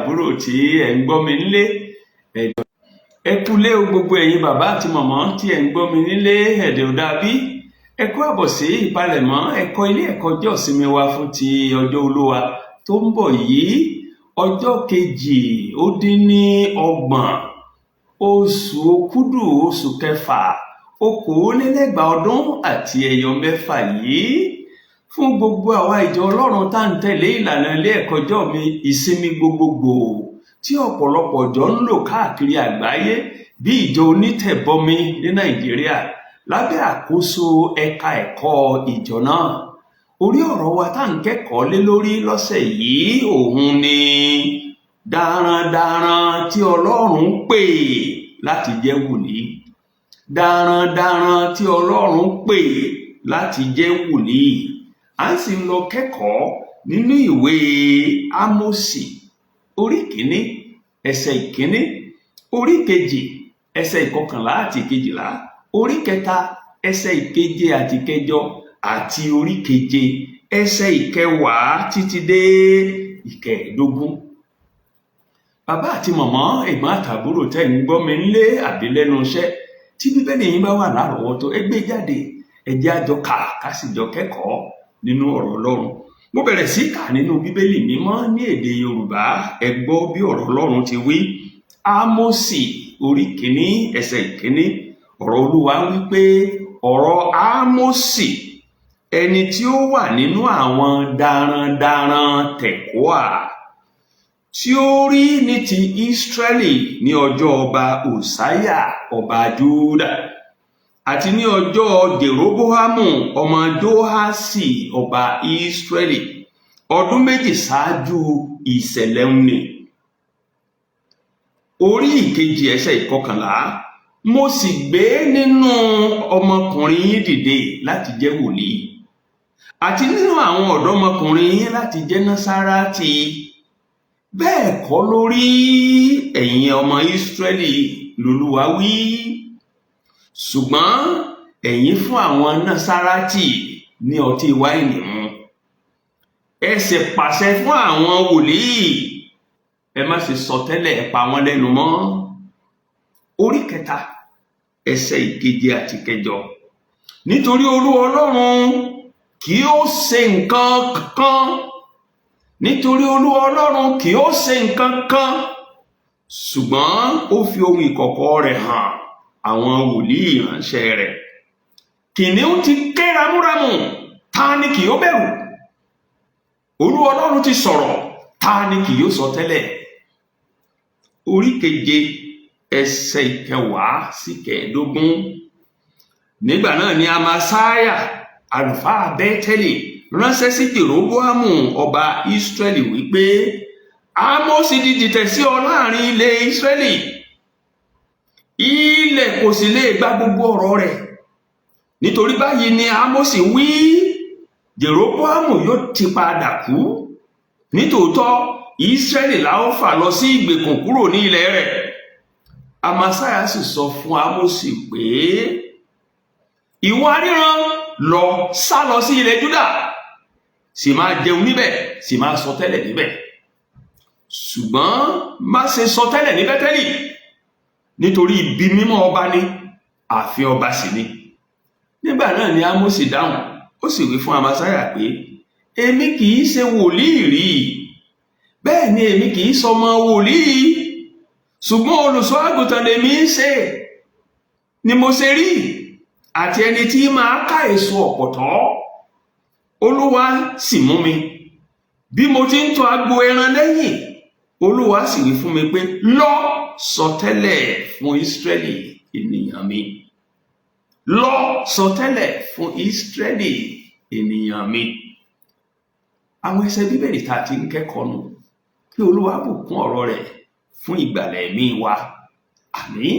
Àbúrò tí ẹ̀ ń gbọ́ mi nílé, ẹ kúlé o. Gbogbo ẹ̀yin bàbá àti màmá tí ẹ̀ ń gbọ́ mi nílé, ẹ̀dẹ̀ ò dàbí. Ẹ kú àbọ̀ sí ìpalẹ̀mọ́ ẹ̀kọ́ ilé ẹ̀kọ́ ọjọ́ ìsinmi wa fún ti ọjọ́ Olúwa tó ń bọ̀ yìí, ọjọ́ 28 oṣù Òkúdù, oṣù kẹfà, 2026 yìí. Fún gbogbo àwa ìjọ Ọlọ́run tá ń tẹ̀lé ìlànà ilé ẹ̀kọ́ ọjọ́ mi ìsinmi gbogbogbò tí ọ̀pọ̀lọpọ̀ ìjọ ń lò káàkiri àgbáyé, bí ìjọ onítẹ̀bọmi ní Nàìjíríà lábẹ́ àkóso ẹ̀ka ẹ̀kọ́ ìjọ náà. Orí ọ̀rọ̀ wa tá ń kẹ́kọ̀ọ́ lé lórí lọ́sẹ̀ yìí, òun ni darandaran tí Ọlọ́run pè láti jẹ́ wòlíì. Darandaran tí Ọlọ́run pè láti jẹ́ wòlíì. À ń sì ń lọ kẹ́kọ̀ọ́ nínú ìwé Ámósì, orí 1, ẹsẹ̀ 1, orí 2, ẹsẹ̀ 11 àti 12, orí 3, ẹsẹ̀ 7 àti 8, àti orí 7, ẹsẹ̀ 10 títí dé 15. Bàbá àti màmá, ẹ̀gbọ́n àtàbúrò tẹ́ ń gbọ́ mi nílé àbí lẹ́nu iṣẹ́, tí Bíbélì yín bá wà lárọ̀ọ́wọ́tó, ẹ gbé jáde, ẹ jẹ́ á jọ kà, ká sì jọ kẹ́kọ̀ọ́ nínú ọ̀rọ̀ Ọlọ́run. Mo bẹ̀rẹ̀ sí kà nínú Bíbélì Mímọ́ ní èdè Yorùbá. Ẹ gbọ́ bí ọ̀rọ̀ Ọlọ́run ti wí. Ámósì, orí 1, ẹsẹ̀ 1. Ọ̀rọ̀ Olúwa wí pé, ọ̀rọ̀ Ámósì, ẹni tí ó wà nínú àwọn darandaran Tẹ̀kóà, tí ó rí ní ti Ísírẹ́lì ní ọjọ́ ọba Òsáyà, ọba Júdà, àti ní ọjọ́ Jeroboamu ọmọ Jóáṣì, ọba Ísírẹ́lì, ọdún 2 ṣáájú ìṣẹ̀lẹ̀ ńnì. Orí 2, ẹsẹ̀ 11. Mo sì gbé nínú ọmọkùnrin yín dìde láti jẹ́ wòlíì, àti nínú àwọn ọ̀dọ́mọkùnrin yín láti jẹ́ Násárátì. Bẹ́ẹ̀ kọ́ lórí, ẹ̀yin ọmọ Ísírẹ́lì, lolúwa wí. Ṣùgbọ́n ẹ̀yin fún àwọn Násárátì ní ọtí wáìnì mu, ẹ sì pàṣẹ fún àwọn wòlíì, ẹ má ṣe sọ tẹ́lẹ̀, ẹ pa wọ́n lẹ́nu mọ́. Orí 3, ẹsẹ̀ 7 àti 8. Nítorí Olúwa Ọlọ́run kì ó ṣe nǹkan kan, nítorí Olúwa Ọlọ́run kì ó ṣe nǹkan kan, ṣùgbọ́n ó fi ohun ìkọ̀kọ̀ rẹ̀ hàn àwọn wòlíì ìránṣẹ́ rẹ̀. Kìnìún ti ké ramúramù, ta ni kì yóò bẹ̀rù? Olúwa Ọlọ́run ti sọ̀rọ̀, ta ni kì yóò sọ tẹ́lẹ̀? Orí 7, ẹsẹ̀ 10 sí 15. Nígbà náà ni Amasáyà, àlùfáà Bẹ́tẹ́lì, ránṣẹ́ sí Jeroboamu ọba Ísírẹ́lì wípé, Ámósì di dìtẹ̀ sí ọ láàrin ilé Ísírẹ́lì. Ilẹ̀ kò sì lè gba gbogbo ọ̀rọ̀ rẹ̀. Nítorí báyìí ni Ámósì wí: Jeroboamu yóò ti padà kú nítòótọ́, Ísírẹ́lì la ó fà lọ sí ìgbèkùn kúrò ní ilẹ̀ rẹ̀. Amasáyà sì sọ fún Ámósì pé, ìwọ aríran, lọ sá lọ sí ilẹ̀ Júdà, sì máa jẹun níbẹ̀, sì máa sọ tẹ́lẹ̀ níbẹ̀. Ṣùgbọ́n má ṣe sọ tẹ́lẹ̀ ní Bẹ́tẹ́lì, nítorí ibi mímọ́ ọba ni, ààfin ọba sì ni. Nígbà náà ni Ámósì dáhùn, ó sì wí fún Amasáyà pé, èmi kì í ṣe wòlíì rí, bẹ́ẹ̀ ni èmi kì í sọmọ wòlíì, ṣùgbọ́n olùṣọ́ àgùntàn lèmi ń ṣe ni mo ṣe rí, àti ẹni tí máa ká èso ọ̀pọ̀tọ́. Olúwa sì mú mi bí mo ti ń tọ́ agbo ẹran lẹ́yìn, Olúwa sì wí fún mi pé, lọ sọtẹ́lẹ̀ fún Ísírẹ́lì ènìyàn mi. Lọ sọtẹ́lẹ̀ fún Ísírẹ́lì ènìyàn mi. Àwọn ẹsẹ̀ Bíbélì tá a ti ń kẹ́kọ̀ọ́ nù. Kí Olúwa bùkún ọ̀rọ̀ rẹ̀ fún ìgbàlà ẹ̀mí wa. Àmín.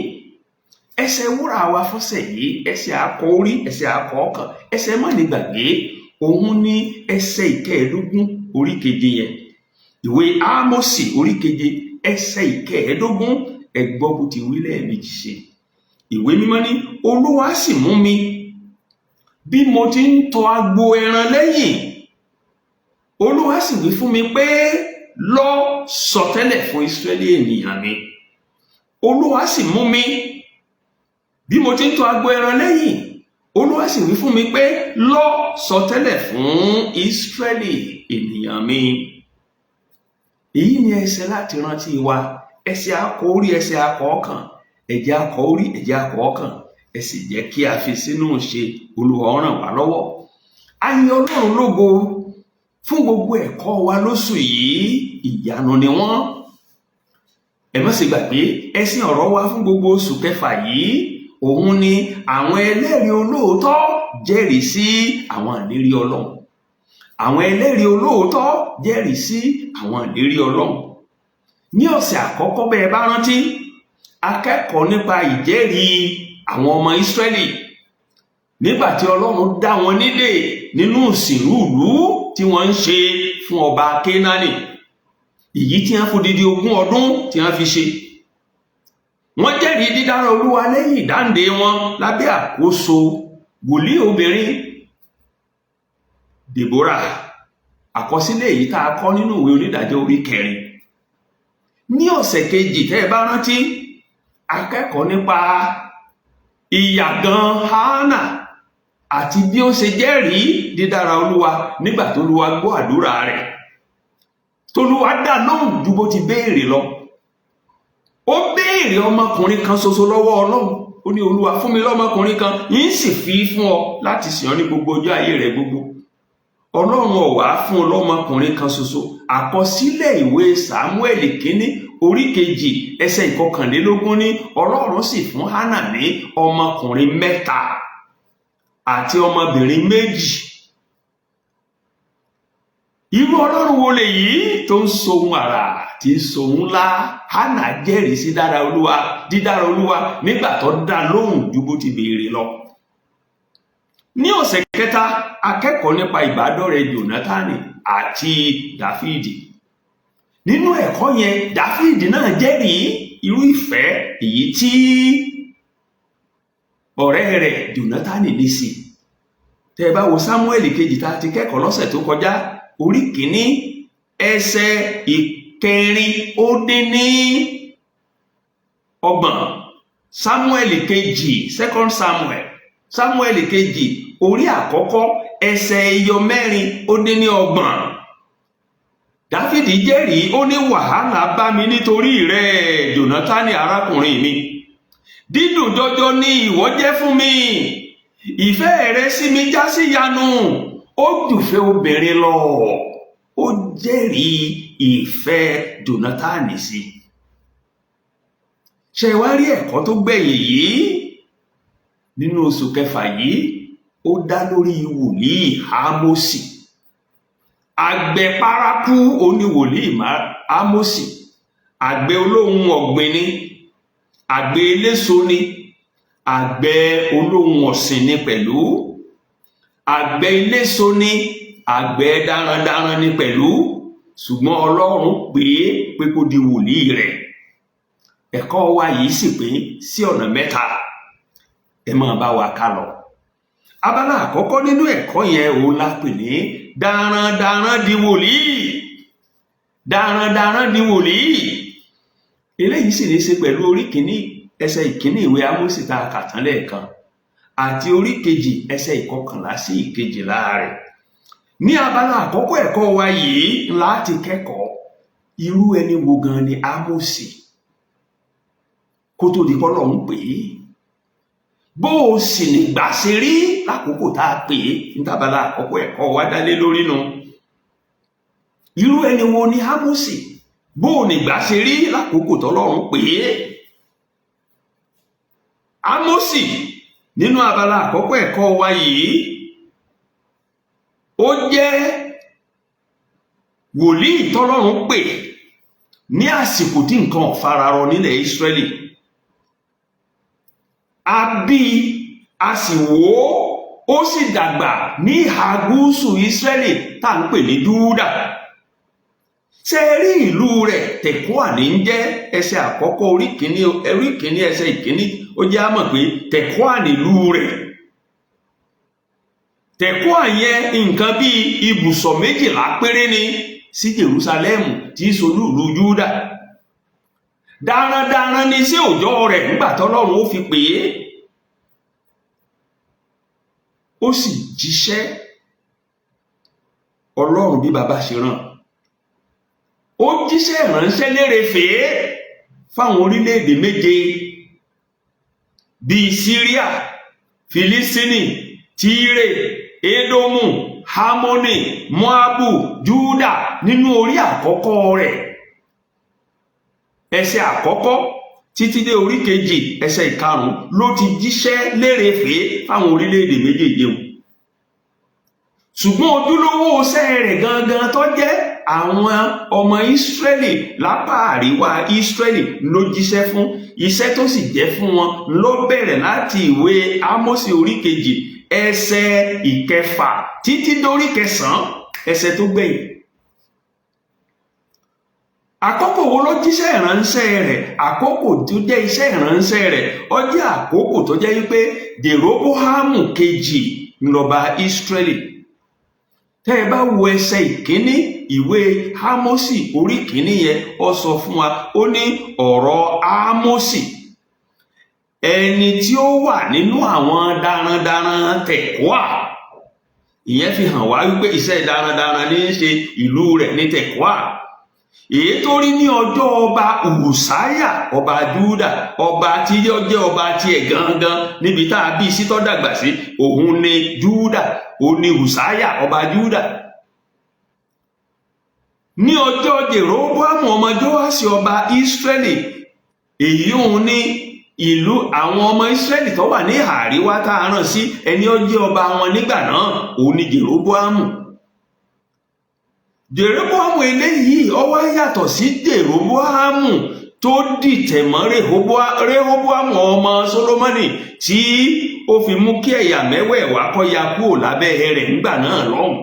Ẹsẹ̀ wúrà wa fọ́sẹ̀ yìí, ẹsẹ̀ akọ orí, ẹsẹ̀ akọ ọkàn, ẹsẹ̀ mọ́ni gbàgbé, òun ní ẹsẹ̀ 15, orí 7 yẹn. Ìwé Ámósì, orí 7, ẹsẹ̀ 15. Ẹ gbọ́ bó ti wí lẹ́ẹ̀mejì ṣe. Ìwé Mímọ́ ní, Olúwa sì mú mi bí mo ti ń tọ agbo ẹran lẹ́yìn, Olúwa sì wí fún mi pé, Lọ sọtẹ́lẹ̀ fún Ísírẹ́lì ènìyàn mi. Olúwa sì mú mi bí mo ti ń tọ́ agbo ẹran lẹ́yìn. Olúwa sì wí fún mi pé, lọ sọtẹ́lẹ̀ fún Ísírẹ́lì ènìyàn mi. Èyí ni ẹsẹ̀ láti rántí wa, ẹsẹ̀ akọ orí, ẹsẹ̀ akọ ọkàn. Ẹ̀jẹ̀ akọ orí, ẹ̀jẹ̀ akọ ọkàn. Ẹ sì jẹ́ kí a fi sínú ṣe. Olúwa ràn wá lọ́wọ́. A yin Ọlọ́run lógo fún gbogbo ẹ̀kọ́ wa lóṣù yìí. Ìyanu ni wọ́n. Ẹ má ṣe gbàgbé ẹ̀sìn ọ̀rọ̀ wa fún gbogbo oṣù kẹfà yìí, òun ni àwọn ẹlẹ́rìí olóòótọ́ jẹ́rìí sí àwọn ìlérí Ọlọ́run. Àwọn ẹlẹ́rìí olóòótọ́ jẹ́rìí sí àwọn ìlérí Ọlọ́run. Ní ọ̀sẹ̀ àkọ́kọ́, bẹ́ẹ̀ bá rántí, akẹ́kọ̀ọ́ nípa ìjẹ́rìí àwọn ọmọ Ísírẹ́lì nígbà tí Ọlọ́run dá wọn nídè nínú ìsìnrú ìlú tí wọ́n ń ṣe fún ọba Kénáánì, èyí tí wọ́n fòdidi 20 ọdún tí wọ́n fi ṣe. Wọ́n jẹ́rìí dídára Olúwa lẹ́yìn ìdáǹdè wọn lábẹ́ àkóso wòlíì obìnrin Deborah, àkọsílẹ̀ èyí tá a kọ́ nínú ìwé Onídàájọ́ orí 4. Ní ọ̀sẹ̀ kejì, tẹ́ ẹ bá rántí, akẹ́kọ̀ọ́ nípa ìyàgàn Hánà àti bí ó ṣe jẹ́rìí dídára Olúwa nígbà tólúwa gbọ́ àdúrà rẹ̀, tólúwa dá lóhùn ju bó ti béèrè lọ. Ó béèrè ọmọkùnrin kan ṣoṣo lọ́wọ́ Ọlọ́run. Ó ní, Olúwa, fún mi lọ́mọkùnrin kan, yín sì fi fún ọ láti sìn ọ́ ní gbogbo ọjọ́ ayé rẹ̀ gbogbo. Ọlọ́run ò wá fún un lọ́mọkùnrin kan ṣoṣo. Àkọsílẹ̀ ìwé Sámúẹ́lì kínní orí 2 ẹsẹ̀ 21 ní Ọlọ́run sì fún Hánà ní ọmọkùnrin 3 àti ọmọbìnrin 2. Irú Ọlọ́run wo lèyí tó ń sohun àrà, tí ń sohun ńlá? Hánà jẹ́rìí sí dára Olúwa, dídára Olúwa nígbà tó dá lóhùn ju bó ti béèrè lọ. Ní ọ̀sẹ̀ kẹta, akẹ́kọ̀ọ́ nípa ìbádọ́rẹ̀ẹ́ Jónátánì àti Dáfídì. Nínú ẹ̀kọ́ yẹn, Dáfídì náà jẹ́rìí irú ìfẹ́ èyí tí ọ̀rẹ́ rẹ̀ Jónátánì ní sí. Tẹ́ ẹ bá wo Sámúẹ́lì kejì tá a ti kẹ́kọ̀ọ́ lọ́sẹ̀ tó kọjá, orí 1 ẹsẹ̀ 34, Sámúẹ́lì kejì, Second Samuel, Sámúẹ́lì kejì orí 1 ẹsẹ̀ 36, Dáfídì jẹ́rìí. Ó ní, wàhálà bá mi nítorí rẹ̀, Jónátánì arákùnrin mi. Dídùn jọjọ ni ìwọ jẹ́ fún mi. Ìfẹ́ rẹ sí mi já sí yanu, ó jùfẹ́ obìnrin lọ. Ó jẹ́rìí ìfẹ́ Jónátánì sí. Ṣe wá rí ẹ̀kọ́ tó gbẹ̀yìn yìí nínú oṣù kẹfà yìí, ó dá lórí wòlíì Ámósì. Àgbẹ̀ paraku oní wòlíì Ámósì. Àgbẹ̀ olóhun ọ̀gbìn ni, àgbẹ̀ eléso ni, àgbẹ̀ olóhun ọ̀sìn ni pẹ̀lú. Àgbẹ̀ eléso ni, àgbẹ̀ darandaran ni pẹ̀lú. Ṣùgbọ́n Ọlọ́run pè é pé kó di wòlíì rẹ̀. Ẹ̀kọ́ wa yìí sì pín sí ọ̀nà mẹ́ta. Ẹ máa bá wa ká lọ. Abala àkọ́kọ́ nínú ẹ̀kọ́ yẹn, òun la pè ní darandaran di wòlíì. Darandaran di wòlíì. Eléyìí sì ní í ṣe pẹ̀lú orí 1 ẹsẹ̀ 1 ìwé Ámósì tá a kà tán lẹ́ẹ̀kan àti orí 2 ẹsẹ̀ 11 sí 12 rẹ̀. Ní abala àkọ́kọ́ ẹ̀kọ́ wa yìí láti kẹ́kọ̀ọ́ irú ẹni wo gan ni Ámósì kó tó di kọ́lọ́run pè é, bó o sì nígbà ṣe rí lákòókò tá a pè é. Nítabala àkọ́kọ́ ẹ̀kọ́ wa dálé lórí nu, irú ẹni wo ni Ámósì, bó o nígbà ṣe rí lákòókò tọ́lọ́run pè é. Ámósì nínú abala àkọ́kọ́ ẹ̀kọ́ wa yìí, ó jẹ́ wòlíì tọ́lọ́run pè ní àsìkò tí nǹkan ò fararọ nílẹ̀ Ísírẹ́lì. A bí, a sì wò ó, ó sì dàgbà ní ìhà gúúsù Ísírẹ́lì tá à ń pè ní Júdà. Ṣe rí ìlú rẹ̀, Tẹ̀kóà ní ń jẹ́. Ẹsẹ̀ àkọ́kọ́ orí 1 ẹsẹ̀ 1, ó jẹ́ á mọ̀ pé Tẹ̀kóà nílùú rẹ̀. Tẹ̀kóà yẹn, nǹkan bíi ibùsọ̀ 12 péré ni sí Jerúsálẹ́mù tí í solúùlú Júdà. Darandaran ni iṣẹ́ òòjọ́ rẹ̀ nígbà tọ́lọ́run ó fi pè é, ó sì jíṣẹ́ Ọlọ́run bí baba ṣe rán. Ó jíṣẹ́ ìránṣẹ́ lérefèé fáwọn orílẹ̀-èdè méje bíi Síríà, Filistini, Tírè, Édómù, Hámónì, Móábù, Júdà nínú orí àkọ́kọ́ rẹ̀, ẹsẹ̀ àkọ́kọ́ títí dé orí kejì ẹsẹ̀ ìkarùn-ún ló ti jíṣẹ́ lérefèé fáwọn orílẹ̀-èdè méjèèjì o. Ṣùgbọ́n ojúlówó iṣẹ́ rẹ̀ gangan tó jẹ́ àwọn ọmọ Ísírẹ́lì lápá àríwá Ísírẹ́lì ló jíṣẹ́ fún. Iṣẹ́ tó sì jẹ́ fún wọn ló bẹ̀rẹ̀ láti ìwé Ámósì orí kejì ẹsẹ̀ ìkẹfà títí dórí kẹsàn-án ẹsẹ̀ tó gbẹ̀yìn. Àkókò wo ló jíṣẹ́ ìránṣẹ́ rẹ̀? Àkókò tó jẹ́ iṣẹ́ ìránṣẹ́ rẹ̀ ó jẹ́ àkókò tó jẹ́ wípé Jeroboamu kejì ńlọba Ísírẹ́lì. Tẹ́ ẹ bá wo ẹsẹ̀ ìkíní ìwé Ámósì orí ìkíní yẹn, ó sọ fún wa, ó ní ọ̀rọ̀ Ámósì, ẹni tí ó wà nínú àwọn darandaran Tẹ̀kóà. Ìyẹn fi hàn wá wípé iṣẹ́ darandaran ní í ṣe, ìlú rẹ̀ ní Tẹ̀kóà. Èyí tó rí ní ọjọ́ ọba Ùsáyà ọba Júdà, ọba tí ó jẹ́ ọba tiẹ̀ gangan níbi tá a bí sí tó dàgbà sí, òun ni Júdà, òun ni Ùsáyà ọba Júdà. Ní ọjọ́ Jeroboamu ọmọ Jóásì ọba Ísírẹ́lì, èyí òun ní ìlú àwọn ọmọ Ísírẹ́lì tó wà ní àríwá tá a rán sí, ẹni ó jẹ́ ọba wọn nígbà náà òun ni Jeroboamu. Jeroboamu eléyìí ó wá yàtọ̀ sí Jeroboamu tó dìtẹ̀ mọ́ Rehoboamu ọmọ Solomoni tí ó fi mú kí ẹ̀yà mẹ́wẹ̀ẹ̀wá kó ya kúrò lábẹ́ rẹ̀ nígbà náà lọ́hùn.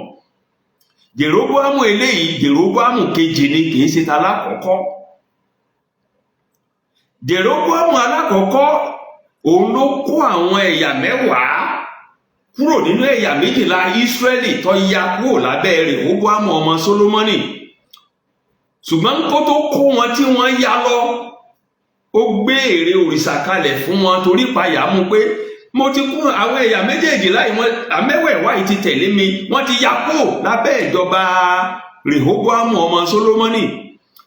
Jeroboamu eléyìí Jeroboamu kejì ni, kì í ṣe ta lákọ̀ọ́kọ́. Jeroboamu alákọ̀ọ́kọ́ òun ló kó àwọn ẹ̀yà mẹ́wàá kúrò nínú ẹ̀yà méjìlá Ísírẹ́lì tó ya kúrò lábẹ́ Rehoboamu ọmọ Solomoni. Ṣùgbọ́n kó tó kó wọn tí wọ́n ya lọ, ó gbé ère òrìṣà kalẹ̀ fún wọn torí payà mú pé mo ti kún àwọn ẹ̀yà méjèèjìlá yìí, wọ́n àmẹ́wẹ̀ẹ̀wá yìí ti tẹ̀lé mi, wọ́n ti ya kúrò lábẹ́ ìjọba Rehoboamu ọmọ Solomoni.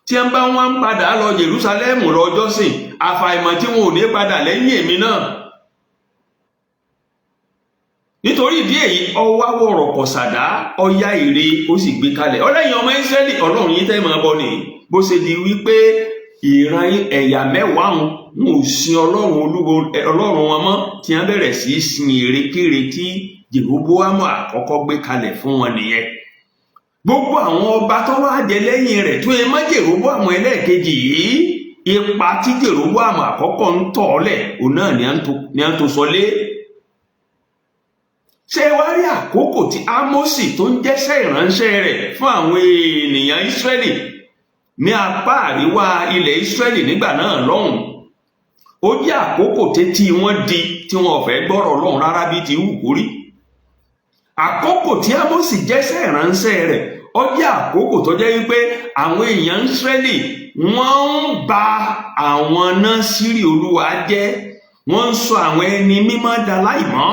Tí wọ́n bá wọn ń padà lọ Jerúsálẹ́mù lọ jọ́sìn, àfàìmọ̀ tí wọn ò ní padà lẹ́yìn èmi náà. Nítorí ìdí èyí, ọwá wọ̀rọ̀ kọ̀sàdá, ọya ère, ó sì gbé kalẹ̀. Ọlẹ́yìn ọmọ Ísírẹ́lì, Ọlọ́run yín tẹ́ máa bọ nìyí. Bó ṣe di wípé ìran ẹ̀yà mẹ́wàá ń ò sin Ọlọ́run olúwo Ọlọ́run wọn mọ́, tí wọ́n bẹ̀rẹ̀ sí í sin èrèkére tí Jeroboamu àkọ́kọ́ gbé kalẹ̀ fún wọn nìyẹn. Gbogbo àwọn ọba tó wá jẹ lẹ́yìn rẹ̀ tó yẹ mọ́ Jeroboamu ẹlẹ́ẹ̀kejì yìí, ipa tí Jeroboamu àkọ́kọ́ ń tọ̀ ọ́ lẹ̀ òun náà ni à ń tó sọ lé. Ṣé wá rí àkókò tí Ámósì tó ń jẹ́ṣẹ́ ìránṣẹ́ rẹ̀ fún àwọn ènìyàn Ísírẹ́lì ní apá àríwá ilẹ̀ Ísírẹ́lì nígbà náà lọ́hùn, ó jẹ́ àkókò tétí wọ́n di tí wọn ò fẹ́ gbọ́rọ̀ Ọlọ́run rárá bí ti wù kórí. Àkókò tí Ámósì jẹ́ṣẹ́ ìránṣẹ́ rẹ̀, ó jẹ́ àkókò tó jẹ́ wípé àwọn èèyàn Ísírẹ́lì wọ́n ń ba àwọn Násírì Olúwa jẹ́, wọ́n ń sọ àwọn ẹni mímọ́ da láìmọ́,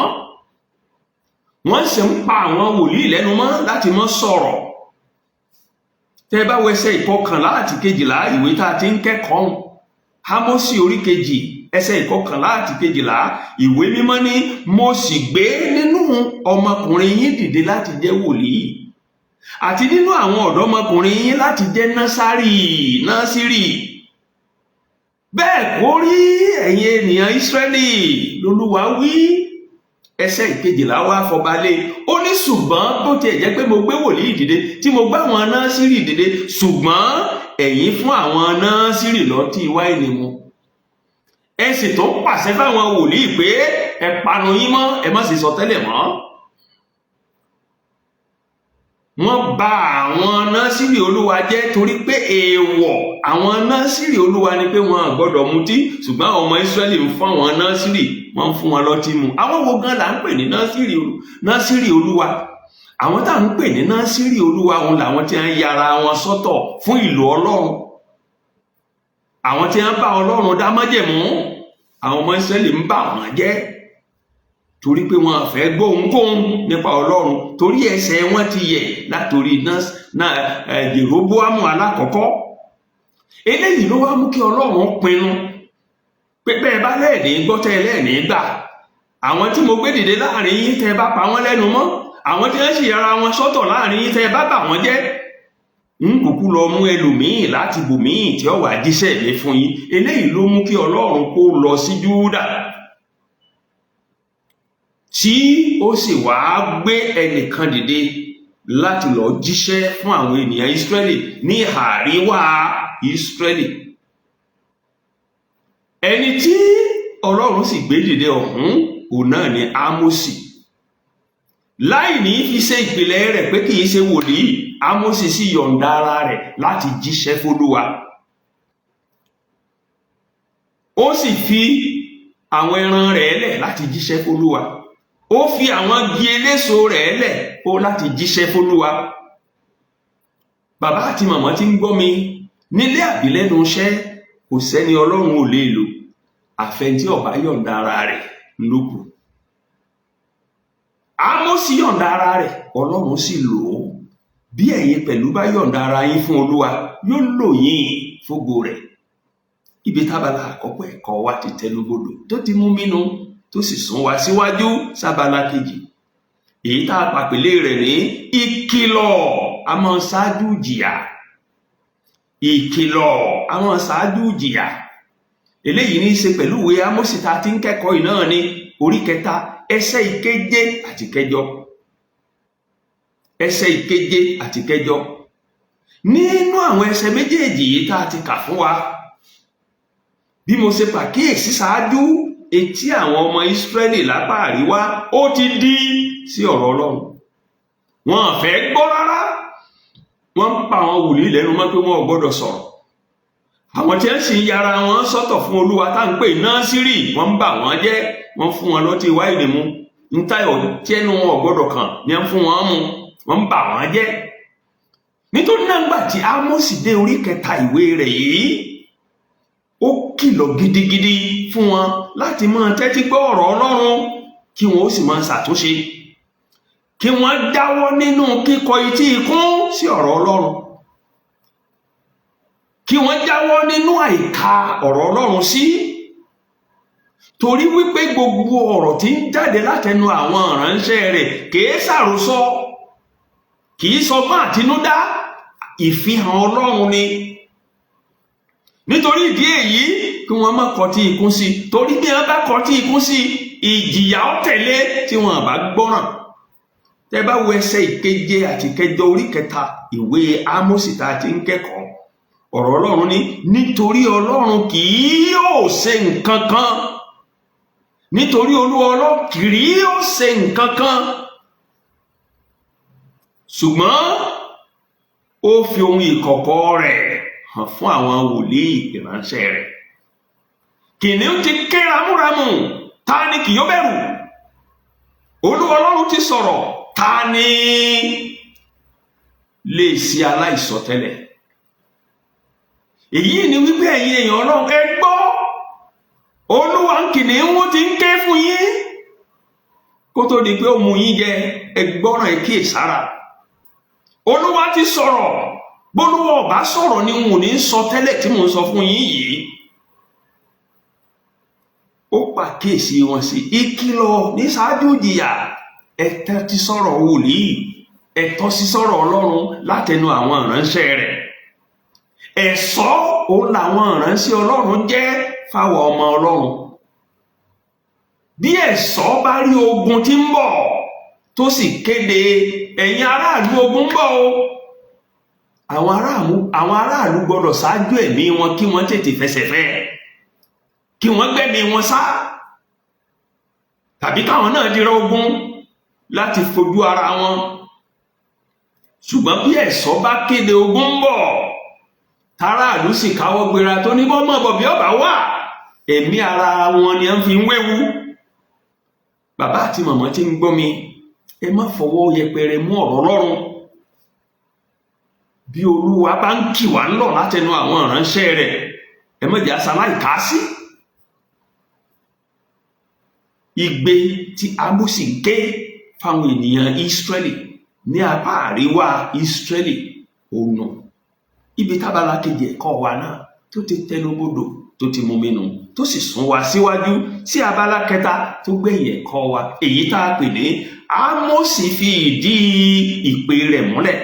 wọ́n sì ń pa àwọn wòlíì lẹ́nu mọ́ láti mọ́ sọ̀rọ̀. Tẹ́ bá wẹsẹ̀ ìkọkànlá àti kejìlá ìwé tá a ti ń kẹ́kọ̀ọ́ Ámósì orí kejì ẹsẹ̀ ìkọkànlá àti kejìlá, ìwé mímọ́ ní mo sì gbé nínú ọmọkùnrin yín dìde láti jẹ́ wòlíì, àti nínú àwọn ọ̀dọ́mọkùnrin yín láti jẹ́ Násírì. Bẹ́ẹ̀ kó rí ẹ̀yin ènìyàn Ísírẹ́lì lolúwa wí. Ẹsẹ̀ ìkejìlá wá fọbalé, ó ní ṣùgbọ́n bó tiẹ̀ jẹ́ pé mo gbé wòlíì dìde tí mo gbá àwọn Násírì dìde, ṣùgbọ́n ẹ̀yin fún àwọn Násírì lọ́tí wáìnì mu, ẹ sì tó pàṣẹ fáwọn wòlíì pé ẹ panu yín mọ́, ẹ má sì sọ tẹ́lẹ̀ mọ́. Wọ́n bà àwọn Násírì Olúwa jẹ́ torí pé èèwọ̀ àwọn Násírì Olúwa ni pé wọn gbọ́dọ̀ mutí, ṣùgbọ́n àwọn ọmọ Ísírẹ́lì ń fún àwọn Násírì, wọ́n ń fún wọn lọ́tí mu. Àwọn wo gan là ń pè ní Násírì Olúwa? Àwọn tá à ń pè ní Násírì Olúwa, òun làwọn tí wọ́n yára wọn sọ́tọ̀ fún ìlò Ọlọ́run, àwọn tí wọ́n bá Ọlọ́run dá májẹ̀mú. Àwọn ọmọ Ísírẹ́lì ń bà wọ́n jẹ́ torí pé wọn fẹ́ gbóhunkóhun nípa Ọlọ́run, torí ẹsẹ̀ wọn ti yẹ̀ látòrí náà Jeroboamu alákọ̀ọ́kọ́. Eléyìí ló wá mú kí Ọlọ́run pinnu pé bẹ́ẹ̀ bá lẹ́ẹ̀ní gbọ́, tẹ́ lẹ́ẹ̀ní gbà, àwọn tí mo gbé dìde láàrin yín, tẹ́ bá pa wọ́n lẹ́nu mọ́, àwọn tí wọ́n sì yára wọn sọ́tọ̀ láàrin yín, tẹ́ bá bà wọ́n jẹ́, ń kúkú lọ mú ẹlòmíì láti bòmíì tí ó wà jíṣẹ́ mi fún yín. Eléyìí ló mú kí Ọlọ́run kó lọ sí Júdà, tí ó sì wá gbé ẹnìkan dìde láti lọ jíṣẹ́ fún àwọn ènìyàn Ísírẹ́lì ní ìhà àríwá Ísírẹ́lì. Ẹni tí Ọlọ́run sì gbé dìde ọ̀hún, òun náà ni Ámósì. Láì ní fi ṣe ìpìlẹ̀ rẹ̀ pé kì í ṣe wòlíì, Ámósì sì yọ̀ǹda ara rẹ̀ láti jíṣẹ́ f'Olúwa. Ó sì fi àwọn ẹran rẹ̀ lẹ̀ láti jíṣẹ́ f'Olúwa. Ó fi àwọn igi eléso rẹ̀ lẹ̀ ó láti jíṣẹ́ f'Olúwa. Bàbá àti màmá tí ń gbọ́ mi nílé àbí lẹ́nu iṣẹ́, kò sẹ́ni Ọlọ́run ò lè lò, àfẹn tí ó bá yọ̀ǹda ara rẹ̀ lókù. Ámósì yọ̀ǹda ara rẹ̀, Ọlọ́run sì lò ó. Bí ẹ̀yin pẹ̀lú bá yọ̀ǹda ara yín fún Olúwa, yóò lò yín fógo rẹ̀. Ibi tábàlà àkọ́kọ́ ẹ̀kọ́ wa ti tẹnubodò tó ti mú mínú, tó sì sún wa síwájú sábàlá kejì, èyí tá a pàpèlé rẹ̀ ní ìkìlọ̀ a máa ṣáájú ìjìyà. Ìkìlọ̀ a máa ṣáájú ìjìyà. Eléyìí ní í ṣe pẹ̀lú ìwé Ámósì tá a ti ń kẹ́kọ̀ọ́ yìí náà ní orí 3, ẹsẹ̀ 7 àti 8. Ẹsẹ̀ 7 àti 8 nínú àwọn ẹsẹ̀ méjèèjì yìí tá a ti kà fún wa, bí mo ṣe pàkíyèsí ṣáájú, etí àwọn ọmọ Ísírẹ́lì lápá àríwá ó ti dí sí ọ̀rọ̀ Ọlọ́run. Wọn ò fẹ́ gbọ́ rárá. Wọ́n ń pa àwọn wòlíì lẹ́nu mọ́ pé wọn ò gbọ́dọ̀ sọ̀rọ̀. Àwọn tí wọ́n sì ń yára wọn sọ́tọ̀ fún Olúwa tá à ń pè Násírì, wọ́n ń bà wọ́n jẹ́. Wọ́n fún wọn lọ́tí wáìnì mu, ntayọ̀ tí ẹnu wọn ò gbọ́dọ̀ kàn ní wọ́n fún wọn mu. Wọ́n ń bà wọ́n jẹ́. Nítorí náà, ńgbà tí Ámósì dé orí 3 ìwé rẹ̀ yìí, ó kìlọ̀ gidigidi fún wọn láti máa tẹ́tí gbọ́ ọ̀rọ̀ Ọlọ́run, kí wọ́n ó sì máa ṣàtúnṣe, kí wọ́n dáwọ́ nínú kíkọ etí ikún sí ọ̀rọ̀ Ọlọ́run, kí wọ́n jáwọ́ nínú àìka ọ̀rọ̀ Ọlọ́run sí, torí wípé gbogbo ọ̀rọ̀ tí ń jáde látẹnu àwọn ìránṣẹ́ rẹ̀ kìí ṣàròsọ, kìí sọgbọ́n àtinúdá, ìfihàn Ọlọ́run ni. Nítorí ìdí èyí, kí wọ́n má kọtí ikún sí, torí bí wọ́n bá kọtí ikún sí, ìjìyà ó tẹ̀lé tí wọ́n bá gbọ́ràn. Tẹ́ bá wo ẹsẹ̀ 7 àti 8 orí 3 ìwé Ámósì tá a ti ń kẹ́kọ̀ọ́, ọ̀rọ̀ Ọlọ́run ní, nítorí Ọlọ́run kì yóò ṣe nǹkan kan, nítorí Olúwa Ọlọ́run kì yóò ṣe nǹkan kan, ṣùgbọ́n ó fi ohun ìkọ̀kọ̀ rẹ̀ hàn fún àwọn wòlíì ìránṣẹ́ rẹ̀. Kìnìún ti ké ramúramù, ta ni kì yóò bẹ̀rù? Olúwa Ọlọ́run ti sọ̀rọ̀, ta ni lè ṣe aláìsọtẹ́lẹ̀? Èyí ni wípé ẹ̀yin èèyàn Ọlọ́run, ẹ gbọ́, Olúwa kìnìún ti ń ké fún yín kó tó di pé ó mú yín jẹ. Ẹ gbọ́ràn, ẹ kíyèsára. Olúwa ti sọ̀rọ̀. Bólúwa ọba sọ̀rọ̀ ni n ò ní sọ tẹ́lẹ̀ tí mò ń sọ fún yín yìí. Ó pàkíyèsí wọn sí ìkìlọ̀ ní ṣáájú ìjìyà. Ẹ tẹ́tí sọ̀rọ̀ wòlíì, ẹ tọ́ sí sọ̀rọ̀ Ọlọ́run látẹnu àwọn ìránṣẹ́ rẹ̀. Ẹ̀ṣọ́ òun làwọn ìránṣẹ́ Ọlọ́run jẹ́ fáwọn ọmọ Ọlọ́run. Bí ẹ̀ṣọ́ bá rí ogun tí ń bọ̀, tó sì kéde, "Ẹ̀yin aráàlú, ogun ń bọ̀ o," àwọn aráàlú gbọ́dọ̀ ṣáájú ẹ̀mí wọn, kí wọ́n tètè fẹsẹ̀ fẹ́, kí wọ́n gbẹ̀mí wọn sá, tàbí káwọn náà dira ogun láti fojú ara wọn. Ṣùgbọ́n bí ẹ̀ṣọ́ bá kéde ogun ń bọ̀, táráàlú sì káwọ́ gbéra, tó ní bọ́ mọ̀ bọ̀ bí ọba wà, ẹ̀mí ara wọn ni wọ́n fi ń wéwu. Bàbá àti màmá tí ń gbọ́ mi, ẹ Ẹ má fọwọ́ yẹpẹrẹ mú ọ̀rọ̀ Ọlọ́run. Bí Olúwa bá ń kì wá ńlọ̀ látẹnu àwọn ìránṣẹ́ rẹ̀, ẹ má jẹ́ aṣaláìká sí. Igbe tí Ámósì ké fáwọn ènìyàn Ísírẹ́lì ní apá àríwá Ísírẹ́lì ònà ibi tábàlá kejì ẹ̀kọ́ wa náà tó ti tẹnubodò, tó ti mumi nù, tó sì sún wa síwájú sí abala kẹta tó gbẹ̀yìn ẹ̀kọ́ wa, èyí tá a pè ní Ámósì fi ìdí ìpè rẹ̀ múlẹ̀.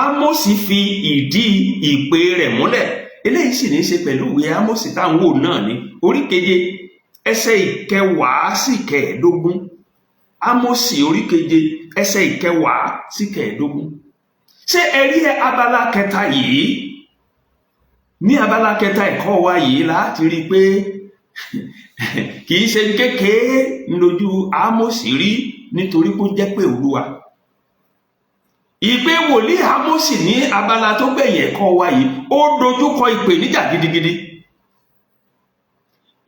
Ámósì fi ìdí ìpè rẹ̀ múlẹ̀. Eléyìí sì ní í ṣe pẹ̀lú ìwé Ámósì tá à ń wò náà ní orí 7, ẹsẹ̀ 10 sí 15. Ámósì orí 7, ẹsẹ̀ 10 sí 15. Ṣé ẹ rí abala kẹta yìí? Ní abala kẹta ẹ̀kọ́ wa yìí láti rí i pé kì í ṣe kékeré lójú Ámósì rí, nítorí kó jẹ́ pé Olúwa. Ìpè wòlíì Ámósì ní abala tó gbẹ̀yìn ẹ̀kọ́ wa yìí, ó dojúkọ ìpèníjà gidigidi.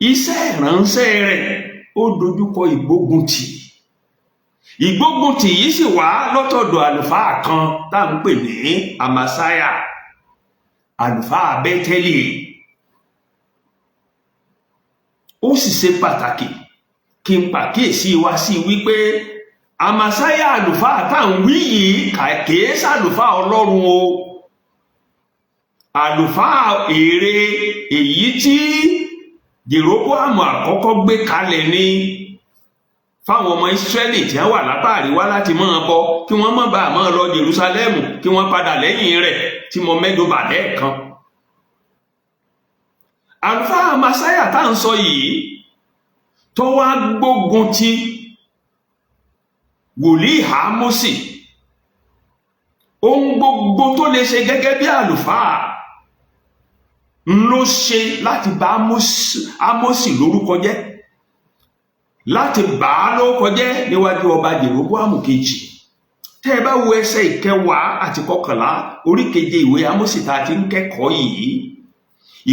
Iṣẹ́ ìránṣẹ́ rẹ̀, ó dojúkọ ìgbóguntì. Ìgbóguntì yìí sì wá lọ́tọ̀dọ̀ àlùfáà kan tá à ń pè ní Amasaiah, àlùfáà Bẹ́tẹ́lì. Ó sì ṣe pàtàkì kí n pàkíyèsí wa sí wípé Amasaiah àlùfáà tá à ń wí yìí kìí ṣàlùfáà Ọlọ́run o. Àlùfáà ère èyí tí Jeroboamu àkọ́kọ́ gbé kalẹ̀ ní fáwọn ọmọ Ísírẹ́lì tí wọ́n wà lápá àríwá láti máa bọ, kí wọ́n má bàa máa lọ Jerúsálẹ́mù, kí wọ́n padà lẹ́yìn rẹ̀, tí mo mẹ́jọ bà lẹ́ẹ̀kan. Àlùfáà Amasaiah tá à ń sọ yìí tó wá gbógun ti wòlíì Ámósì, ohun gbogbo tó lè ṣe gẹ́gẹ́ bí àlùfáà ń ló ṣe láti bà Ámósì lórúkọ jẹ́, láti bà á lórúkọ jẹ́ níwájú ọba Jeroboamu kejì. Tẹ́ ẹ bá wo ẹsẹ̀ 10 àti 11 orí 7 ìwé Ámósì tá a ti ń kẹ́kọ̀ọ́ yìí,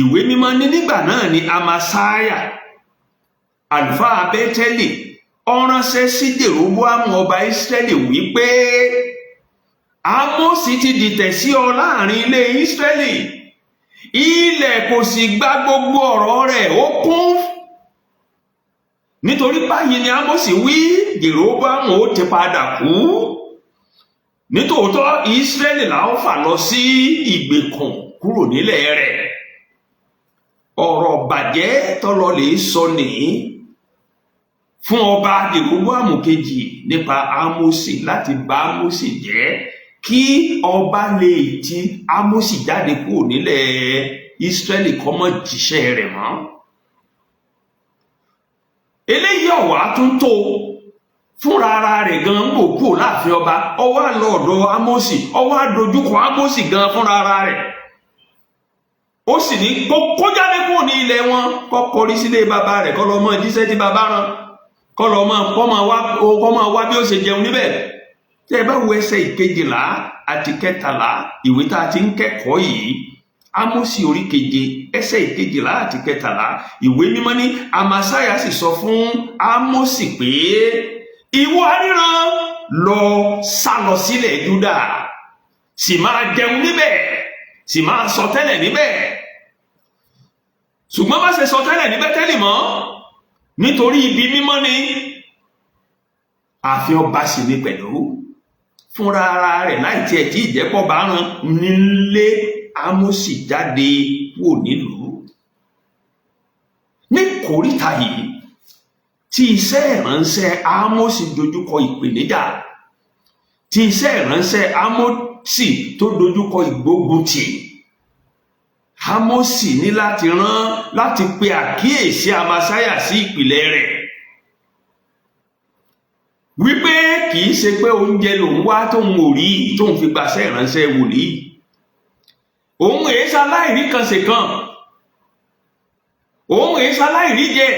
ìwé mímọ́ ní nígbà náà ni Amasaiah àlùfáà Bẹ́tẹ́lì ó ránṣẹ́ sí Jeroboamu ọba Ísírẹ́lì wípé Ámósì ti dìtẹ̀ sí ọ láàrin ilé Ísírẹ́lì, ilẹ̀ kò sì gba gbogbo ọ̀rọ̀ rẹ̀, ó kún. Nítorí báyìí ni Ámósì wí, Jeroboamu ó ti padà kú. Nítòótọ́ Ísírẹ́lì là ó fà lọ sí ìgbèkùn kúrò nílẹ̀ rẹ̀. Ọ̀rọ̀ bàjẹ́ tọ́lọ lè sọ nìyí fún ọba Jeroboamu kejì nípa Ámósì, láti bà Ámósì jẹ́ kí ọba lè ti Ámósì jáde kúrò nílẹ̀ Ísírẹ́lì kó má jíṣẹ́ rẹ̀ mọ́. Eléyìí ọ̀wá tún tó fúnra ara rẹ̀ gan ń bò kúrò láàfin ọba, ó wá lọ ọ̀dọ̀ Ámósì, ó wá dojúkọ Ámósì gan fúnra ara rẹ̀. Ó sì ní kó jáde kúrò ní ilẹ̀ wọn, kó kọrí sílé bàbá rẹ̀, kó lọ mọ́ jíṣẹ́ tí bàbá rán, kó lọ mọ́ kó máa wá bí ó ṣe jẹun níbẹ̀. Tẹ́ ẹ bá wo ẹsẹ̀ 12 àti 13 ìwé tá a ti ń kẹ́kọ̀ọ́ yìí, Ámósì orí 7, ẹsẹ̀ 12 àti 13, ìwé mímọ́ ní Amasaiah sì sọ fún Ámósì pé ìwọ aríran, lọ sá lọ sílẹ̀ Júdà, sì máa jẹun níbẹ̀, sì máa sọ tẹ́lẹ̀ níbẹ̀. Ṣùgbọ́n má ṣe sọ tẹ́lẹ̀ ní Bẹ́tẹ́lì mọ́, nítorí ibi mímọ́ ni. Ààfin ọba sì ni pẹ̀lú. Fúnra ara rẹ̀ láì tiẹ̀ tí ìjẹ́pọ̀ bá rán nílé Ámósì jáde kúrò nílùú. Ní kòríta yìí tí iṣẹ́ ìránṣẹ́ Ámósì dojúkọ ìpèníjà, tí iṣẹ́ ìránṣẹ́ Ámósì tó dojúkọ ìgbóguntì, Ámósì ní láti rán láti pe àkíyèsí Amasaiah sí ìpìlẹ̀ rẹ̀ wípé kì í ṣe pé oúnjẹ lòun wá tóun ò rí tóun fi gbaṣẹ́ ìránṣẹ́ wòlíì. Òun èé ṣaláìrí kan ṣe kan, òun èé ṣaláìrí jẹ.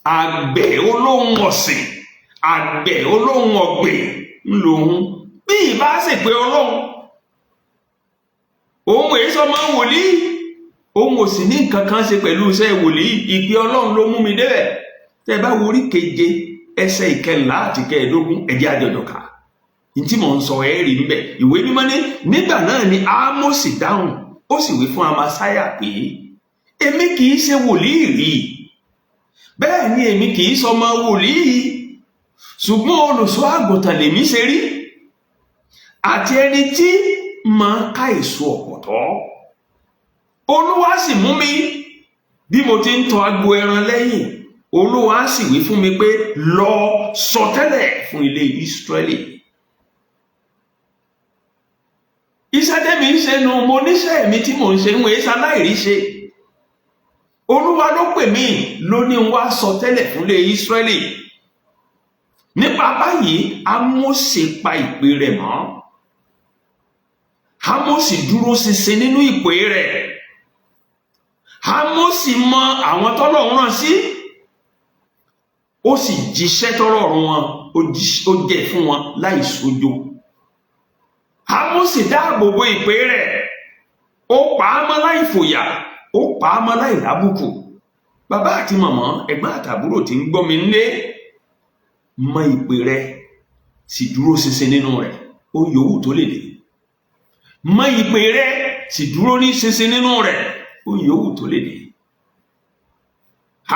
Àgbẹ̀ olóhùn ọ̀sìn, àgbẹ̀ olóhùn ọ̀gbìn ńlòun. Bí ìbá ṣe pé Ọlọ́run, òun èé sọmọ wòlíì, òun ò sì ní nǹkan kan ṣe pẹ̀lú iṣẹ́ wòlíì. Ìpè Ọlọ́run ló mú mi débẹ̀. Tẹ́ ẹ bá wo orí 7 ẹsẹ̀ ìkẹrìnlá àti kẹẹ̀ẹ́dógún. Ẹ̀jẹ̀ àjọjọ kà ntí mò ń sọ ẹ́ rí ń bẹ̀. Ìwé Mímọ́ ní, nígbà náà ni Ámósì dáhùn, ó sì wí fún Amasáyà pé, èmi kì í ṣe wòlíì rí, bẹ́ẹ̀ ni èmi kì í sọmọ wòlíì, ṣùgbọ́n olùṣọ́ àgùntàn lèmi ṣe rí, àti ẹni tí máa ká èso ọ̀pọ̀tọ́. Olúwa sì mú mi bí mo ti ń tọ agbo ẹran lẹ́yìn, Olúwa sì wí fún mi pé, lọ sọtẹ́lẹ̀ fún ilé Ísírẹ́lì. Iṣẹ́ tẹ́mi ń ṣe nu, mo níṣẹ́ mi tí mò ń ṣe, ń wọ́n ṣaláìrí ṣe. Olúwa ló pè mí, ló ní n wá sọtẹ́lẹ̀ fún ilé Ísírẹ́lì. Nípa báyìí, Ámósì pa ìpè rẹ̀ mọ́. Ámósì dúró ṣinṣin nínú ìpè rẹ̀. Ámósì mọ àwọn tọ́lọ́run rán sí, ó sì jíṣẹ́ tọ́lọ́run wọn, ó jẹ́ fún wọn láì sójo. Ámósì dáàbò bo ìpè rẹ̀, ó pa á mọ́ láì fòyà, ó pa á mọ́ láì lábùkù. Bàbá àti màmá, ẹ̀gbọ́n àtàbúrò tí ń gbọ́ mi nílé, mọ ìpè rẹ̀, sì dúró ṣinṣin nínú rẹ̀, ó yòówù tó lè dé. Mọ ìpè rẹ̀, sì dúró ní ṣinṣin nínú rẹ̀, ó yòówù tó lè dé.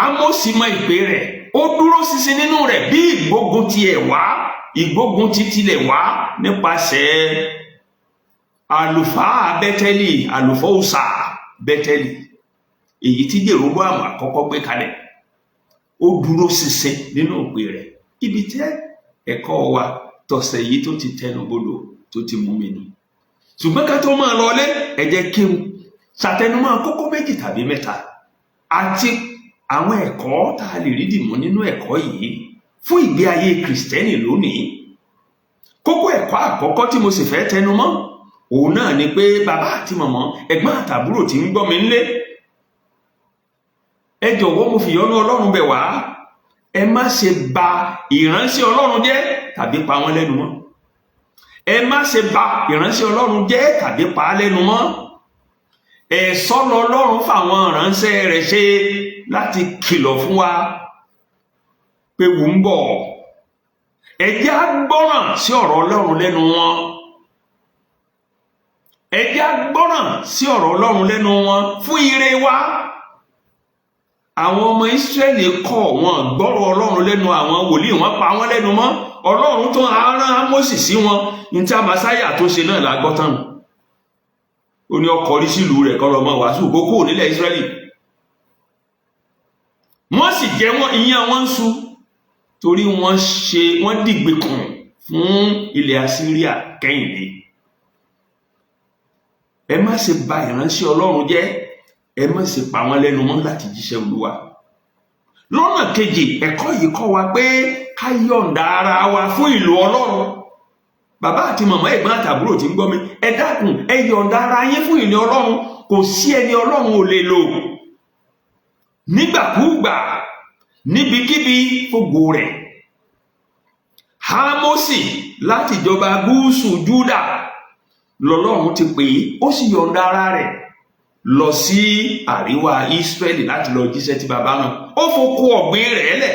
Ámósì mọ ìpè rẹ̀, ó dúró ṣinṣin nínú rẹ̀ bí ìgbógun ti ẹ̀ wá, ìgbógun ti tilẹ̀ wá nípasẹ̀ àlùfáà Bẹ́tẹ́lì, àlùfáà òòṣà Bẹ́tẹ́lì, èyí tí Jèróbóàmù àkọ́kọ́ gbé kalẹ̀. Ó dúró ṣinṣin nínú ìpè rẹ̀. Ibi tí ẹ̀kọ́ wa tọ̀sẹ̀ yìí tó ti tẹnubodò tó ti mú mi nù. Ṣùgbọ́n ká tó máa lọlé, ẹ jẹ́ kí n ṣàtẹnumọ́ kókó méjì tàbí mẹ́ta àti àwọn ẹ̀kọ́ tá a lè rí dìmú nínú ẹ̀kọ́ yìí fún ìgbé ayé Kìrìsìtẹ́nì lónìí. Kókó ẹ̀kọ́ àkọ́kọ́ tí mo sì fẹ́ tẹnumọ́, òun náà ni pé bàbá àti màmá, ẹ̀gbọ́n àtàbúrò tí ń gbọ́ mi nílé, ẹ jọ̀wọ́, mo fìyọ́nú Ọlọ́run bẹ̀ wá, ẹ má ṣe bà ìránṣẹ́ Ọlọ́run jẹ́ tàbí pa wọ́n lẹ́nu mọ́. Ẹ má ṣe bà ìránṣẹ́ Ọlọ́run jẹ́ tàbí pa á lẹ́nu mọ́. Ẹ̀ṣọ́ lọ́lọ́run fáwọn ìránṣẹ́ rẹ̀ ṣe láti kìlọ̀ fún wa pé wù ń bọ̀. Ẹ jẹ́ á gbọ́ràn sí ọ̀rọ̀ Ọlọ́run lẹ́nu wọn. Ẹ jẹ́ á gbọ́ràn sí ọ̀rọ̀ Ọlọ́run lẹ́nu wọn fún ire wa. Àwọn ọmọ Ísírẹ́lì kọ̀, wọn gbọ́rọ̀ Ọlọ́run lẹ́nu àwọn wòlíì, wọn pa wọ́n lẹ́nu mọ́. Ọlọ́run tó rán Ámósì sí wọn, ní tí Amasáyà tó ṣe náà la gbọ́ tán. Ó ní ọkọ̀ rí sílùú rẹ̀ kọ́ lọ́mọ wàásù kó kúrò nílẹ̀ Ísírẹ́lì. Wọ́n sì jẹ́ wọ́n ìyẹn wọ́n ń su, torí wọ́n ṣe wọ́n dìgbèkùn fún ilẹ̀ Asíríà kẹ́yìndé. Ẹ má ṣe bà ìránṣẹ́ Ọlọ́run jẹ́, ẹ má ṣe pa wọ́n lẹ́nu mọ́ láti jíṣẹ́ Olúwa. Lọ́nà kejì, ẹ̀kọ́ yìí kọ́ wa pé ká yọ̀ǹda ara wa fún ìlò Ọlọ́run. Bàbá àti màmá, ẹ̀gbọ́n àtàbúrò tí ń gbọ́ mi, ẹ dákun, ẹ yọ̀ǹda ara yín fún ìlò Ọlọ́run. Kò sí ẹni Ọlọ́run ò lè lò nígbàkúùgbà, níbikíbi, fògo rẹ̀. Ámósì láti ìjọba gúúsù Júdà lọ́lọ́run ti pè é, ó sì yọ̀ǹda ara rẹ̀ lọ sí àríwá Ísírẹ́lì láti lọ jíṣẹ́ tí bàbá náà. Ó foko ọ̀gbìn rẹ̀ lẹ̀,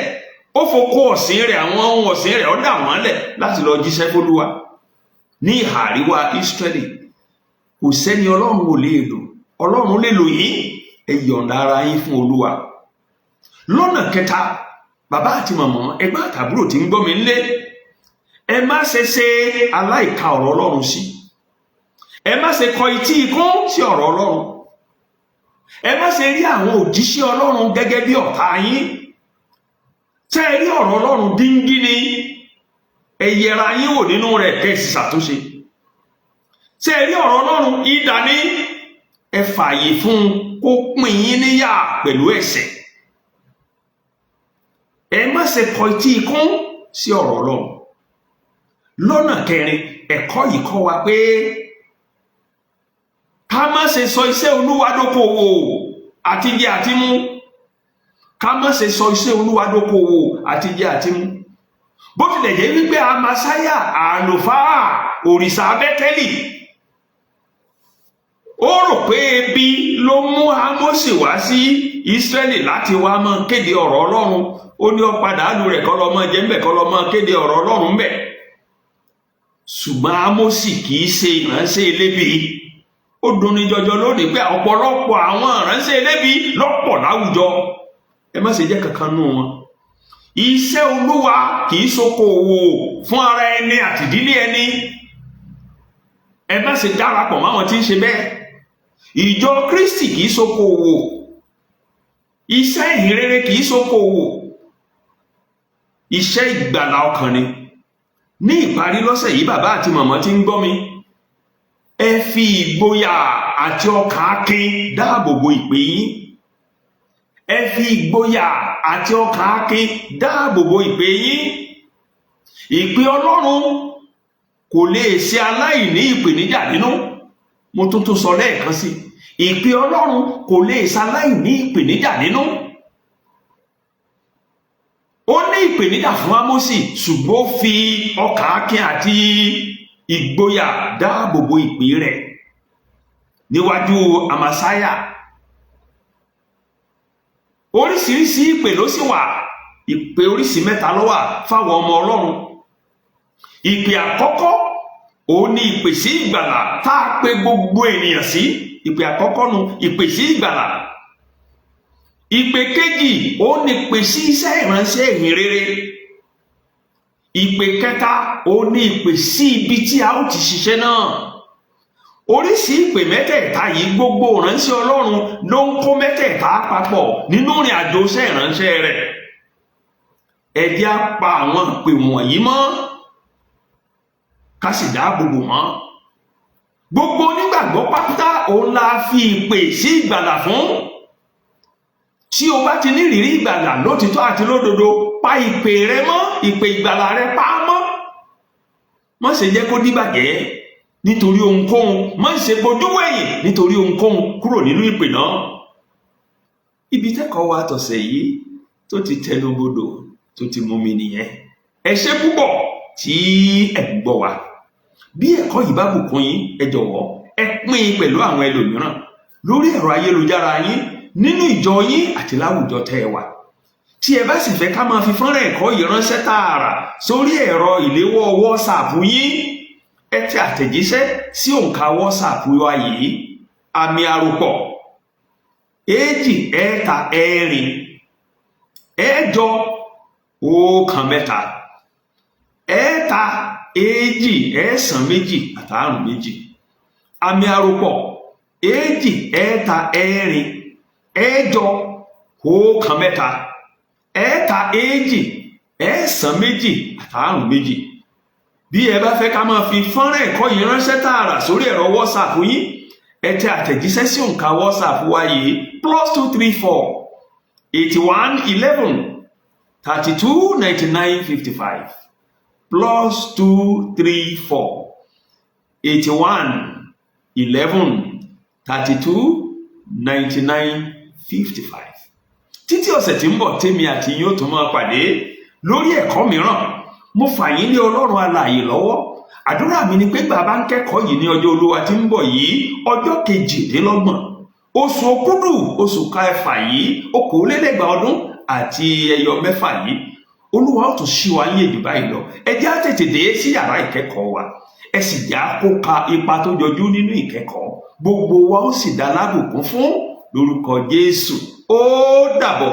ó foko ọ̀sìn rẹ̀, àwọn ohun ọ̀sìn rẹ̀, ó dà wọ́n lẹ̀ láti lọ jíṣẹ́ f'Olúwa ní ìhà àríwá Ísírẹ́lì. Kò sẹ́ni Ọlọ́run ò lè lò. Ọlọ́run lè lò yín, ẹ yọ̀ǹda ara yín fún Olúwa. Lọ́nà kẹta, bàbá àti màmá, ẹ̀gbọ́n àtàbúrò tí ń gbọ́ mi nílé, ẹ má ṣe ṣe aláìka ọ̀rọ̀ Ọlọ́run sí. Ẹ má ṣe kọ etí ikún sí ọ̀rọ̀ Ọlọ́run. Ẹ má ṣe rí àwọn òjíṣẹ́ Ọlọ́run gẹ́gẹ́ bí ọ̀tá yín. Tẹ́ ẹ rí ọ̀rọ̀ Ọlọ́run díngí ni, ẹ yẹra yín wò nínú rẹ̀ kẹ́ ẹ sì ṣàtúnṣe. Tẹ́ ẹ rí ọ̀rọ̀ Ọlọ́run idà ní, ẹ fààyè fún un kó pín yín níyà pẹ̀lú ẹ̀ṣẹ̀. Ẹ má ṣe kọ etí ikún sí ọ̀rọ̀ Ọlọ́run. Lọ́nà kẹrin, ẹ̀kọ́ yìí kọ́ wa pé ká má ṣe sọ iṣẹ́ Olúwa dókòwò àti jẹ àti mú. Ká má ṣe sọ iṣẹ́ Olúwa dókòwò àti jẹ àti mú. Bó tilẹ̀ jẹ́ wípé Amasáyà àlùfáà òrìṣà Bẹ́tẹ́lì ó rò pé ebi ló mú Ámósì wá sí Ísírẹ́lì láti wá máa kéde ọ̀rọ̀ Ọlọ́run, Ó ní ó padà álu rẹ̀, kọ́ lọ́mọ jẹ́ ńbẹ̀, kọ́ lọ́mọ kéde ọ̀rọ̀ Ọlọ́run ńbẹ̀. Ṣùgbọ́n Ámósì kì í ṣe ìránṣẹ́ elébi. Ó dunni jọjọ lónìí pé ọ̀pọ̀lọpọ̀ àwọn ìránṣẹ́ elébi lọ́pọ̀ láwùjọ. Ẹ má ṣe jẹ́ kankan nù wọn. Iṣẹ́ Olúwa kì í ṣokòwò fún ara ẹni àtìdílé ẹni. Ẹ má ṣe darapọ̀ máwọn tí ń ṣe bẹ́ẹ̀. Ìjọ Kristi kì í ṣokòwò. Iṣẹ́ ìhìnrere kì í ṣokòwò. Iṣẹ́ ìgbàlà ọkàn ni. Ní ìparí lọ́sẹ̀ yìí, bàbá àti màmá tí ń gbọ́ mi, ẹ fi ìgboyà àti ọkàn akin dáàbò bo ìpè yín. Ẹ fi ìgboyà àti ọkàn akin dáàbò bo ìpè yín. Ìpè Ọlọ́run kò lè ṣe aláìní ìpèníjà nínú. Mo tún tún sọ lẹ́ẹ̀kan sí, ìpè Ọlọ́run kò lè ṣe aláìní ìpèníjà nínú. Ó ní ìpèníjà fún Ámósì, ṣùgbọ́n ó fi ọkàn akin àti ìgboyà dáàbò bo ìpè rẹ̀ níwájú Amasaya. Oríṣiríṣi ìpè ló sì wà. Ìpè oríṣi mẹ́ta ló wà fáwọn ọmọ Ọlọ́run. Ìpè àkọ́kọ́, òun ni ìpè sí ìgbàlà tá a pe gbogbo ènìyàn sí. Ìpè àkọ́kọ́ nu, ìpè sí ìgbàlà. Ìpè kejì, òun ni ìpè sí iṣẹ́ ìránṣẹ́ ìhìn rere. Ìpè kẹta, òun ni ìpè sí ibi tí a ó ti ṣiṣẹ́ náà. Oríṣi ìpè mẹ́tẹ̀ẹ̀ta yìí, gbogbo ìránṣẹ́ Ọlọ́run ló ń kó mẹ́tẹ̀ẹ̀ta papọ̀ nínú ìrìn àjò iṣẹ́ ìránṣẹ́ rẹ̀. Ẹ jẹ́ á pa àwọn ìpè wọ̀nyí mọ́, ká sì dáàbò bò wọ́n. Gbogbo onígbàgbọ́ pátá òun la fi ìpè sí ìgbàlà fún. Tí o bá ti ní ìrírí ìgbàlà lótìtọ́ àti lódodo, pa ìpè rẹ mọ́. Ìpè ìgbàlà rẹ, pa á mọ́. Má ṣe jẹ́ kó díbàjẹ́ nítorí ohunkóhun. Má ṣe bojú wẹ̀yìn nítorí ohunkóhun kúrò nínú ìpè náà. Ibi tẹ́kọ̀ọ́ wa tọ̀sẹ̀ yìí tó ti tẹnubodò, tó ti mú mi nìyẹn. Ẹ ṣé púpọ̀ tí ẹ ń gbọ́ wa. Bí ẹ̀kọ́ yìí bá bùkún yín, ẹ jọ̀wọ́, ẹ pín in pẹ̀lú àwọn ẹlòmíràn lórí ẹ̀rọ ayélujára yín, nínú ìjọ yín àti láwùjọ tẹ́ ẹ wà. Tí ẹ bá sì fẹ́ ká máa fi fọ́nrán ẹ̀kọ́ yìí ránṣẹ́ tààrà sórí ẹ̀rọ ìléwọ́ WhatsApp yín, ẹ tẹ àtẹ̀jíṣẹ́ sí òǹkà WhatsApp wa yìí: àmì àròpọ̀ 234 813 292. Àmì àròpọ̀ 234 813 292. Bí ẹ bá fẹ́ ká máa fi fọ́nrán ẹ̀kọ́ yìí ránṣẹ́ tààrà sórí ẹ̀rọ WhatsApp yín, ẹ tẹ àtẹ̀jíṣẹ́ sí òǹkà WhatsApp wa yìí: +234 81 11 32 99 55, +234 81 11 32 99 55. Títí ọ̀sẹ̀ tí ń bọ̀, tèmi àti yín ó tún máa pàdé lórí ẹ̀kọ́ mìíràn, mo fà yín lé Ọlọ́run alààyè lọ́wọ́. Àdúrà mi ni pé bàbá ń kẹ́kọ̀ọ́ yìí ní ọjọ́ Olúwa tí ń bọ̀ yìí, ọjọ́ 28 oṣù Òkúdù, oṣù kẹfà yìí, 2026 yìí, Olúwa ó tún ṣí wa ní èdè báyìí lọ. Ẹ jẹ́ á tètè dé sí yàrá ìkẹ́kọ̀ọ́ wa. Ẹ sì já kópa ipa tó jọjú nínú ìkẹ́kọ̀ọ́. Gbogbo wa ó sì dá lábùkún fún lórúkọ Jésù. Ó dàbọ̀.